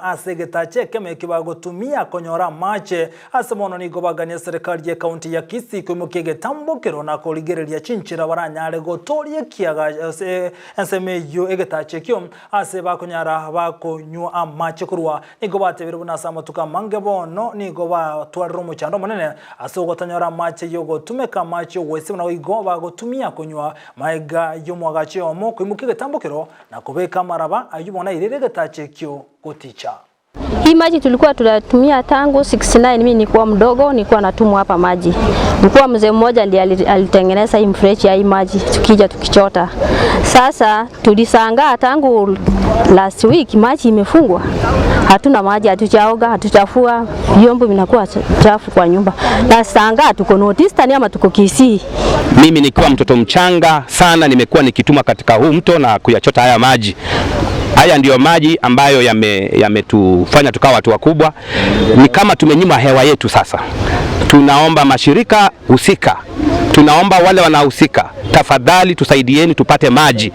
Ase egetacha ekemo ekio bagotumia konyora amache ase bono nigo bagania serikali ye county ya Kisii koimokia egetambokero na korigereria chinchera baranyare gotoria ekiaga ase ensemo eyio egetacha ekio ase bakonyara bakonywa amache korwa. Nigo batebire buna ase amatuko amange bono nigo batwarire omochando omonene ase ogotanyora amache yogotumeka amache ogwesibwa naboigo bagotumia konywa maega y'omwagacho oyomo koimokia egetambokero na kobeka amaraba ayio bono airere egetacha ekio goticha. Hii maji tulikuwa tunatumia tangu 69, mimi nilikuwa mdogo, nilikuwa natumwa hapa maji. Nilikuwa mzee mmoja ndiye alitengeneza hii mfereji ya hii maji, tukija tukichota. Sasa tulisangaa tangu last week maji imefungwa. Hatuna maji, hatujaoga, hatuchafua, vyombo vinakuwa chafu kwa nyumba. Na sangaa tuko North Eastern ama tuko Kisii. Mimi nikiwa mtoto mchanga sana nimekuwa nikituma katika huu mto na kuyachota haya maji. Haya ndiyo maji ambayo yametufanya tukawa watu wakubwa. Ni kama tumenyima hewa yetu sasa. Tunaomba mashirika husika, tunaomba wale wanaohusika, tafadhali tusaidieni tupate maji.